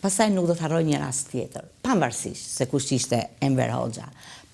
Pastaj nuk do të harroj një rast tjetër, pavarësisht se kush ishte Enver Hoxha,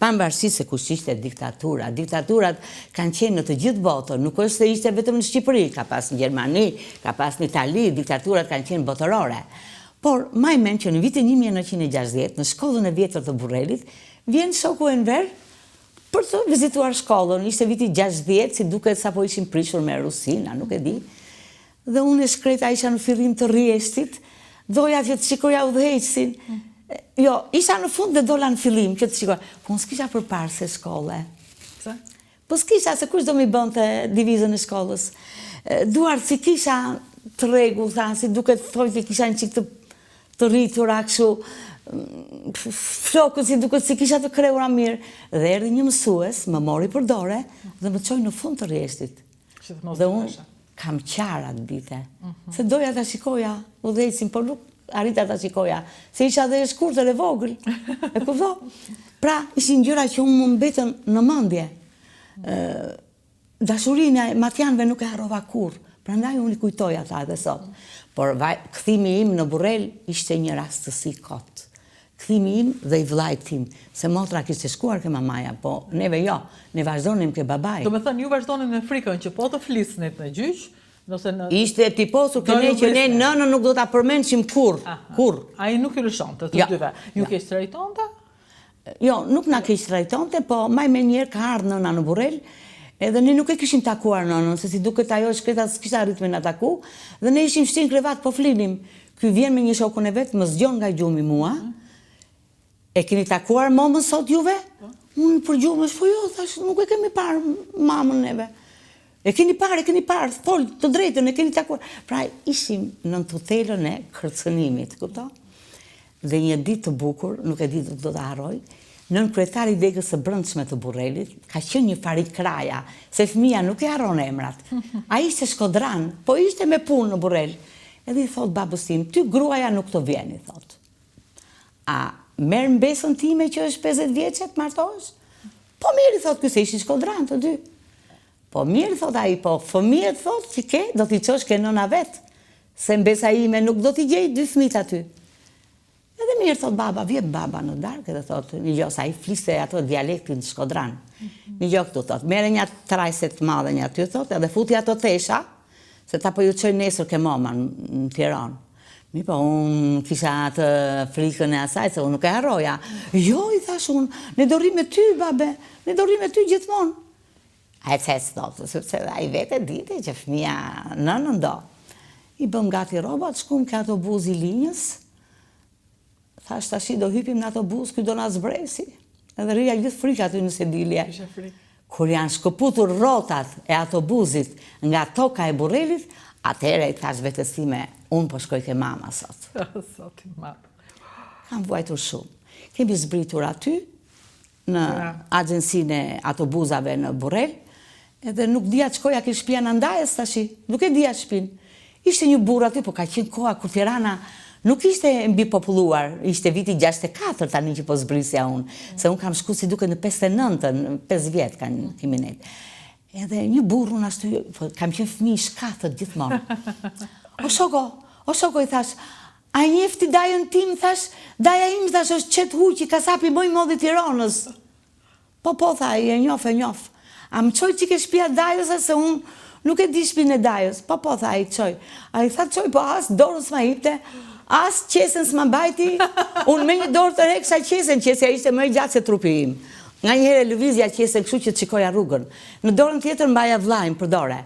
pavarësisht se kush ishte diktatura, diktaturat kanë qenë në të gjithë botën, nuk është se ishte vetëm në Shqipëri, ka pas në Gjermani, ka pas në Itali, diktaturat kanë qenë botërore. Por, maj mend që në vitin 1960, në shkollën e vjetër të Burrelit, vjen shoku Enver për të vizituar shkollën, ishte viti 60, si duket sapo ishim prishur me Rusinë, a nuk e di. Dhe unë e shkreta isha në fillim të rreshtit, doja që të shikoja udhëheqësin. Jo, isha në fund dhe dola në fillim që të shikoja. Po unë s'kisha përparëse shkolle. Pse? Po s'kisha se kush do m'i bënte divizën e shkollës. Duart s'i kisha të rregullta, si duket thonjtë i kisha një çikë të të rritura kështu, flokët si duket s'i kisha të krehura mirë. Dhe erdhi një mësues, më mori për dore dhe më çoi në fund të rreshtit. Dhe unë kam qarë atë dite, mhm. se doja ta shikoja udhëheqësin, por nuk arrita ta shikoja, se isha dhe e shkurtër e vogël, e kupton? Pra, ishin gjëra që unë më mbetën në mendje. Dashurinë e matjanëve nuk e harrova kurrë, prandaj unë i kujtoj ata edhe sot. Por kthimi im në Burrel ishte një rastësi kot. Kthimi im dhe i vëllait tim, se motra kishte shkuar ke mamaja, po neve jo, ne vazhdonim ke babai. Domethënë ju vazhdonit me frikën që po të flisnit në gjyq, nëse në Ishte tiposur ke ne që ne nënën nuk do ta përmendshim kurrë, kurrë. Ai nuk ju lëshonte të jo. dyve. Ju jo. keqtrajtonte? Jo, nuk na keqtrajtonte, po maj mend njëherë ka ardhë nëna në Burrel, edhe ne nuk e kishim takuar nënën, se si duket ajo e shkreta s'kishte arrit me na taku, dhe ne ishim shtirë në krevat, po flinim. Ky vjen me një shokun e vet, më zgjon nga gjumi mua, e keni takuar momën sot juve? Po. Unë përgjumesh, po jo, thash, nuk e kemi parë mamën neve. E keni parë, e keni parë, fol të drejtën, e keni takuar. Pra, ishim nën tutelën e kërcënimit, kupton? Dhe një ditë të bukur, nuk e di nuk do ta harroj, nënkryetari i degës së brendshme të Burrelit, ka qenë një Farid Kraja, se fëmija nuk i harron emrat. Ai ishte shkodran, po ishte me punë në Burrel. Edhe i thotë babës tim, ty gruaja nuk të vjen, i thotë. A merr mbesën time që është 50 vjeçe të martohesh? Po mirë, i thotë ky se ishin shkodran të dy. Po mirë, thotë ai, po fëmijët thotë që ke, do t'i çosh ke nëna vetë. Se mbesa ime nuk do t'i gjejë dy fëmijët aty. Edhe mirë thotë baba, vjen baba në darkë edhe thotë, nigjo se ai fliste ato dialektin shkodran. Nigjo këtu thotë, merre një trajse të madhe një aty thotë, edhe futi ato tesha, se ta po ju çoj nesër ke mama në Tiranë. Mirëpo, unë kisha atë frikën e asaj, se unë nuk e harroja. Jo, i thash unë, ne do rrimë me ty, babe, ne do rrimë me ty gjithmonë. Ec ec thotë, sepse ai vetë e dinte që fëmija nënën do. I bëm gati rrobat, shkum ke autobuzi i linjës. Thash tashi do hypim në autobuz, ky do na zbresi. Edhe rrija gjithë frikë aty në sedilje. Kishe frikë. Kur janë shkëputur rrotat e autobuzit nga toka e Burrelit, atëherë i thash vetes time, unë po shkoj ke mama sot. Zot i madh. Kam vuajtur shumë. Kemi zbritur aty, në agjencinë e autobuzave në Burrel, edhe nuk dija të shkoja ke shpia Nandajës tashi, nuk e dija shpinë. Ishte një burrë aty, po ka qenë koha kur Tirana nuk ishte e mbipopulluar, ishte viti 64 tani që po zbrisja unë, se unë kam shku si duket në 59-ën, 5 vjet kanë kemi nejt. Edhe një burrë unë ashtu, po, kam qenë fëmijë i shkathët gjithmonë. O shoko, o shoko i thash, A e njeh ti dajën tim, thash, daja im, thash, është Çet Huqi, kasapi më i madh i Tiranës. Po, po, tha ai, e njoh, e njoh. A më çon çik ke shpia e dajës, tha, se unë nuk e di shpinë e dajës. Po, po, tha ai, çoj. Ai tha çoj, po as dorën s'ma jipte, as qesen s'ma mbajti. Unë me një dorë tërheqsha qesen, qesja ishte më e gjatë se trupi im. Nganjëherë e lëvizja qesen kështu që të shikoja rrugën. Në dorën tjetër mbaja vëllain për dore.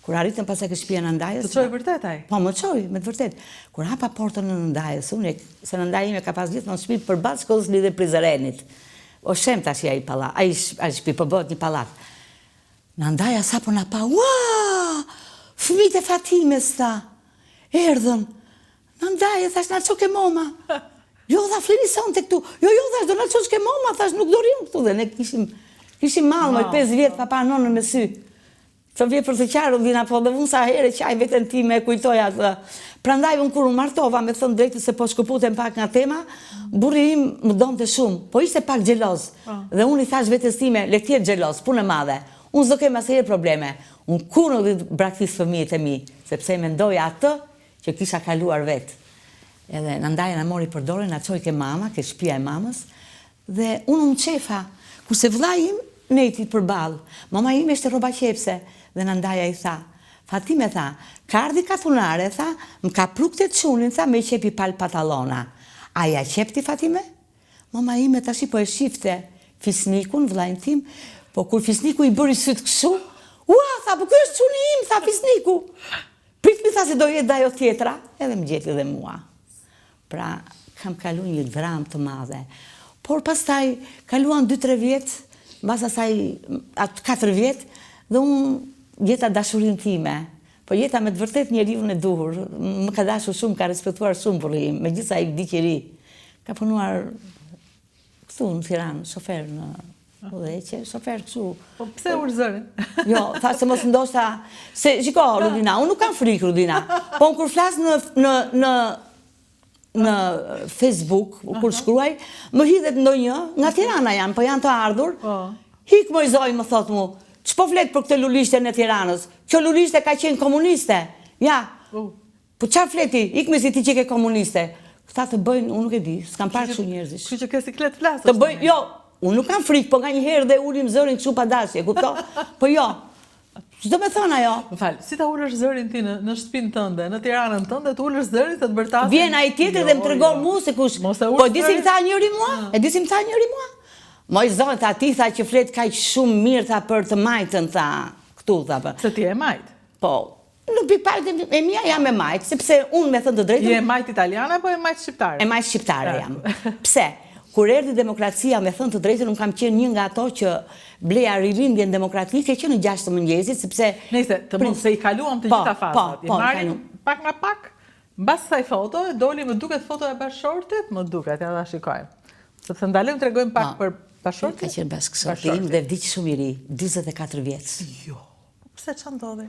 Kur arritëm pastaj ke shpia e nëndajës... Të çoi vërtet ai? Po, më çoi, me të vërtet. Kur hapa portën e nëndajës, unë, se nëndaja ime ka pas gjithmonë shpi përballë shkollës Lidhje Prizrenit. O shem tash ai pallat, ai ai shpi, po bëhet një pallat. Nëndaja sapo na pa, ua! Fëmijët e Fatimes, tha. Erdhën. Nëndaje, thash, na ço ke moma. Jo, tha, flini sonte këtu. Jo, jo, thash, do na çosh ke moma, thash, nuk do rrim këtu. Dhe ne kishim, kishim mall, moj, 5 vjet pa pa nënën me sy. Të vjen për të qarë Rudina, po dhe unë sa herë qaj veten time e kujtoj atë. Prandaj unë kur u martova, me thënë drejtën se po shkëputem pak nga tema, burri im më donte shumë, po ishte pak xheloz. Po. Dhe unë i thash vetes time, le të jetë xheloz, punë e madhe. Unë s'do kem asnjëherë probleme. Unë kurrë nuk do të braktis fëmijët e mi, sepse e mendoja atë që kisha kaluar vetë. Edhe na ndaj na mori për dore, na çoi ke mama, ke shtëpia e mamës, dhe unë u mçefa, kurse vëllai im nejti përballë. Mama ime ishte rrobaqepëse dhe na ndaja i tha, Fatime tha, ka ardh i katunare, tha, më ka pru këtë çunin, tha, me qep i palë patallona. A ja qep ti Fatime? Mama ime tashi po e shifte Fisnikun, vëllain tim, po kur Fisniku i bëri sytë kështu, ua, tha, po ky është çuni im, tha Fisniku. Prit mi tha se do jetë dhe ajo tjetra, edhe më gjeti dhe mua. Pra, kam kalu një dramë të madhe. Por pastaj, kaluan 2-3 vjet, mbas asaj, atë 4 vjet, dhe unë gjeta dashurinë time. Po gjeta me të vërtetë njeriun e duhur, më ka dashur shumë, ka respektuar shumë burri im, megjithëse ai vdiq i ri. Ka punuar këtu në Tiranë, shofer në udhëheqje, shofer kështu. Po pse ul zërin? Jo, tha se mos ndoshta se shiko Rudina, unë nuk kam frikë Rudina. Po unë kur flas në në në në Facebook, kur shkruaj, më hidhet ndonjë, nga Tirana janë, po janë të ardhur. Po. Ik moj zonjë, më thot mu, ç'po flet për këtë lulishten e Tiranës? Kjo lulishte ka qenë komuniste. Ja. Po çfarë flet ti? Ik me si ti që ke komuniste. Këta të bëjnë, unë nuk e di, s'kam parë kështu njerëzish. Kështu që ke siklet flasësh. Të bëjnë, jo, unë nuk kam frikë, po nganjëherë dhe ulim zërin kështu pa dashje, kupto? Po jo. Ç'do me thënë ajo? Më fal, si ta ulësh zërin ti në në shtëpinë tënde, në Tiranën tënde, të ulësh zërin se të bërtasin. Vjen ai tjetri dhe më jo, tregon jo. mua se kush. Po di si më tha njëri mua? Ah. E di si më tha njëri mua? Moj zonjë, tha ti tha që flet kaq shumë mirë tha për të majtën tha këtu tha për. Se ti je e majtë. Po, Në pikëpamjet e mia jam e majtë, sepse unë me thënë të drejtën... Je e majtë italiane apo e majtë shqiptare? E majtë shqiptare jam. Pse? Kur erdhi demokracia, me thënë të drejtën, unë kam qenë një nga ato që bleja rilindjen demokratike që në 6 të mëngjesit, sepse... Nejse, të mund se i kaluam të po, gjitha fazat. Po, po, I marrim pak nga pak, mbas kësaj foto, doli më duket foto e bashkëshortit, më duket, ja ta shikojmë. Sepse ndalojmë të tregojmë pak po, për bashkëshortin. Ka qenë bashkëshorti im dhe vdiq shumë i ri, 44 vjeç. Jo. Pse ça ndodhi?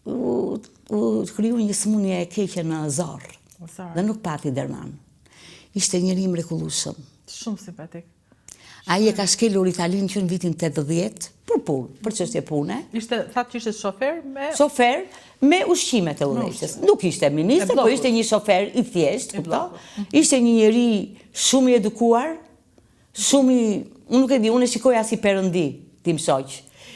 U, u kriju një sëmundje e keqe në zorrë. Dhe nuk pati derman. Ishte njeri i mrekullueshëm. Shumë simpatik. Ai e ka shkelur Italinë që në vitin 80, për punë, për çështje pune. Ishte, thatë që ishte shofer me... Shofer me ushqimet e udhëheqjes. Nuk ishte ministër, po ishte një shofer i thjeshtë, kupto? Ishte një njeri shumë i edukuar, Shumë i, unë nuk e di, unë e shikoja si perëndi, tim shoq.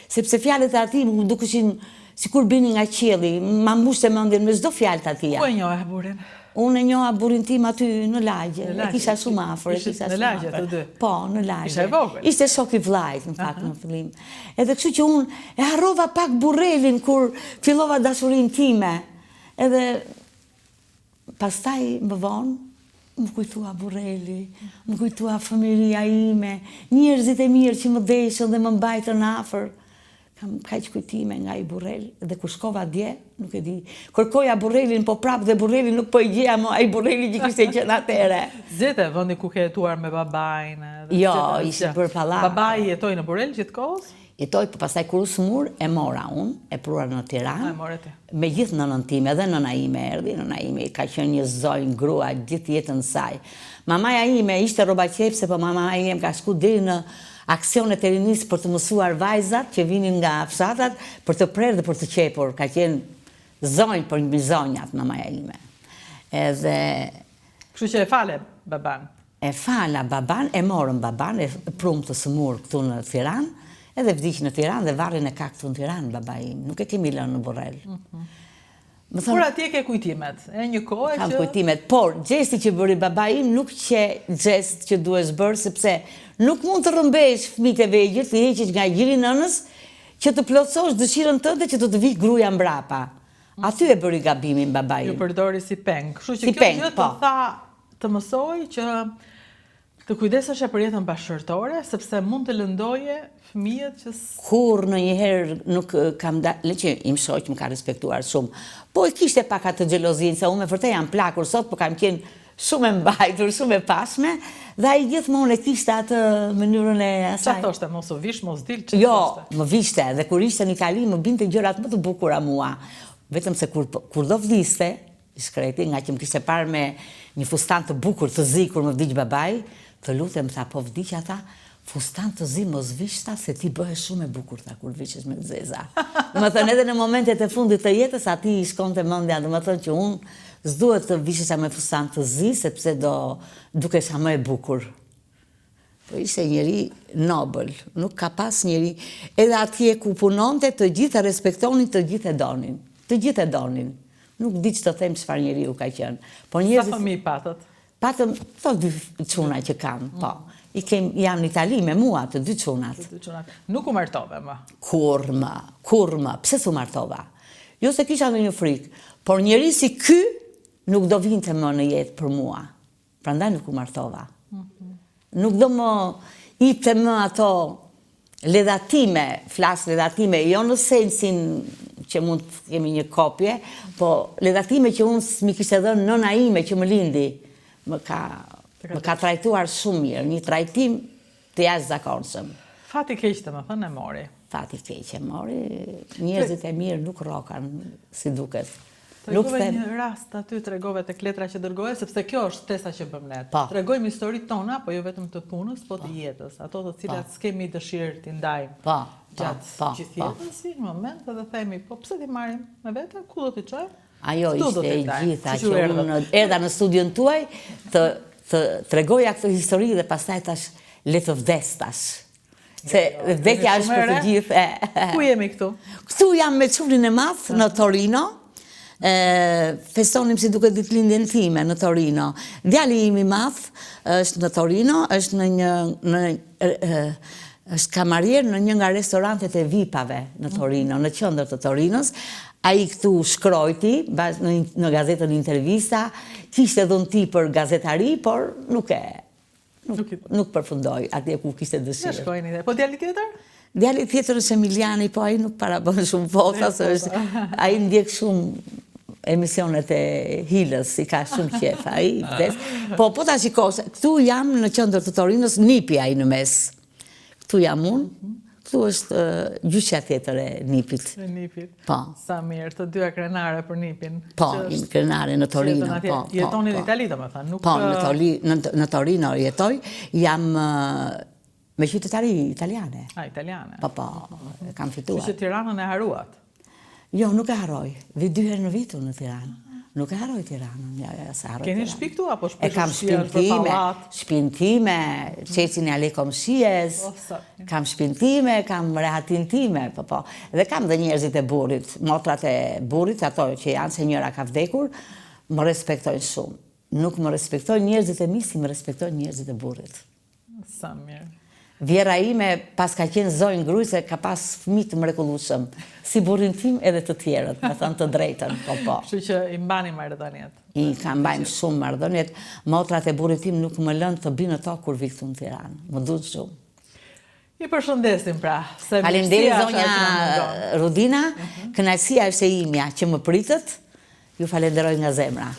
Sepse fjalët e atij më dukeshin sikur binin nga qielli, ma mbushte mendjen me çdo fjalë të atija. Ku e njohe burrin? Unë e njoha burrin tim aty në lagje, e kisha shumë afër, e kisha shumë afër. Në lagje të dy? Po, në lagje. Ishe e vogël? Ishte shok i vllait, në fakt, në fillim. Edhe kështu që unë e harrova pak Burrelin kur fillova dashurinë time. Edhe Pastaj më vonë, më kujtua Burreli, më kujtua fëmijëria ime, njerëzit e mirë që më deshën dhe më mbajtën afër. Kam kaq kujtime nga ai Burrel dhe kur shkova dje, nuk e di, kërkoja Burrelin, po prapë dhe Burrelin nuk po e gjeja më ai Burreli që kishte qenë atëherë. S'gjete vendin ku ke jetuar me babain edhe Jo, ishin bërë pallate. Babai jetoi në Burrel gjithë kohës? Jetoi, po pastaj kur u sëmur, e mora unë, e prura në Tiranë. E more ti. Me gjithë nënën time, edhe nëna ime erdhi, nëna ime ka qenë një zonjë grua gjithë jetën e saj. Mamaja ime ishte rrobaqepëse, po mamaja ime ka shku deri në aksionet e rinisë për të mësuar vajzat që vinin nga fshatrat për të prerë dhe për të qepur. Ka qenë zonjë përmi zonjat mamaja ime. Edhe Kështu që e fale baban. E fala baban, e morëm baban, e prumë të sëmurë këtu në Tiranë, edhe vdiq në Tiranë dhe varrin e ka këtu në Tiranë babai im, nuk e kemi lënë në Burrel. Mhm. Më thonë, por atje ke kujtimet, e një kohë që... Kam kujtimet, por gjesti që bëri babai im nuk qe gjest që duhesh bërë, sepse nuk mund të rrëmbesh fëmijët e vegjël, t'i heqësh nga gjiri i nënës, që të plotësosh dëshirën tënde që të të vijë gruaja mbrapa. Aty e bëri gabimin babai im. Ju përdori si peng. Kështu që kjo gjë të po. tha të mësoi që të kujdeseshe për jetën bashkëshortore, sepse mund të lëndoje fëmijët që Kurrë ndonjëherë nuk kam da, le që im shoq më ka respektuar shumë. Po e kishte pak atë xhelozinë se unë me vërtet jam plakur sot, po kam qenë Shumë e mbajtur, shumë e pashme, dhe ai gjithmonë e kishte atë mënyrën e asaj. Ça thoshte, mos u vish, mos dil, ça jo, thoshte? Jo, më vishte, dhe kur ishte në Itali më binte gjërat më të bukura mua. Vetëm se kur kur do vdiste, i shkreti, ngaqë më kishte parë me një fustan të bukur të zi kur më vdiq babai, të lutem tha, po vdiqa tha, Fustan të zi mos vish tha se ti bëhesh shumë e bukur tha kur vishesh me të zeza. Domethënë edhe në momentet e fundit të jetës atij i shkonte mendja, domethënë që unë S'duhet të vishesha me fustan të zi, sepse do dukesha më e bukur. Po ishte njeri nobël, nuk ka pas njeri, edhe atje ku punonte të gjithë e respektonin, të gjithë e donin. Të gjithë e donin. Nuk di ç'të them çfarë njeriu ka qenë. Po njerëzit... Sa fëmijë patët? Patëm këto dy çuna që kam, po. I kem, janë në Itali me mua, të dy çunat. Të dy çunat. Nuk u martove më? Kurrë më, kurrë më. Pse s'u martova? Jo se kisha ndonjë frikë, por njeri si ky nuk do vinte më në jetë për mua. Prandaj nuk u martova. Nuk do më jepte më ato ledhatime, flas ledhatime, jo në sensin që mund të kemi një kopje, po ledhatime që unë s'm'i kishte dhënë nëna ime që më lindi, më ka, më ka trajtuar shumë mirë, një trajtim të jashtëzakonshëm. Fati keq domethënë e mori. Fati keq e mori, njerëzit e mirë nuk rrokan, si duket. Tregove një rast aty, tregove tek letra që dërgoje, sepse kjo është ftesa që bëmë ne. Po. Tregojmë historitë tona, po jo vetëm të punës, po të po. jetës, ato të cilat po. s'kemi dëshirë t'i ndajmë. Po. Gjatë po, gjithë jetës, si në moment edhe themi, po pse t'i marrim me vete, ku do t'i çojmë? Ajo ishte e gjitha që unë erdha në studion tuaj të të tregoja këtë histori dhe pastaj tash le të vdes tash. Se jo, vdekja është për të gjithë. Ku jemi këtu? Këtu jam me çunin e madh në Torino. E, festonim si duket ditëlindjen time në Torino. Djali im i madh është në Torino, është në një në është kamarier në një nga restorantet e VIP-ave në Torino, në qendër të Torinos. Ai këtu shkrojti në, në gazetën Intervista, kishte dhunti për gazetari, por nuk e Nuk, nuk përfundoi atje ku kishte dëshirë. Ne shkojnë ide. Po djali tjetër? Djali tjetër është Emiliani, po ai nuk para bën shumë foto, se është ai ndjek shumë emisionet e Hilës, i ka shumë qejf, ai vdes. Po, po ta shikosh, këtu jam në qendër të Torinos, nipi ai në mes. Këtu jam unë, këtu është gjyshja tjetër e nipit. E nipit. Po. Sa mirë, të dyja krenare për nipin. Po, jemi krenare në Torino. Po, po, Jetoni në po. Itali, domethënë, nuk... Po, në, Toli, në, në Torino jetoj, jam me qytetari italiane. A, italiane. Po, po, kam fituar. Që që Tiranën e harruat? Jo, nuk e harroj. Vi dy herë në vit unë në Tiranë. Nuk e harroj Tiranën, ja, ja, s'e harroj Keni shtëpi këtu apo shtëpi? E kam shtëpinë time, shtëpinë time, çeçin e Ale Komshies. Oh, kam shtëpinë time, kam rehatinë time, po po. Dhe kam dhe njerëzit e burrit, motrat e burrit, ato që janë se njëra ka vdekur, më respektojnë shumë. Nuk më respektojnë njerëzit e mi si më respektojnë njerëzit e burrit. Sa mirë. Vjehrra ime paska qenë zonjë grua se ka pas fëmijë të mrekullueshëm, si burrin tim edhe të tjerët, me thënë të drejtën, po po. Kështu që i mbani marrëdhëniet. I ka mbajmë shumë marrëdhëniet, motrat e burrit tim nuk më lënë të bi në tokë kur vi këtu në Tiranë, më duan shumë. I përshëndesim pra, se Faleminderit zonja Rudina, mhm. kënaqësia është e imja që më pritët, ju falenderoj nga zemra.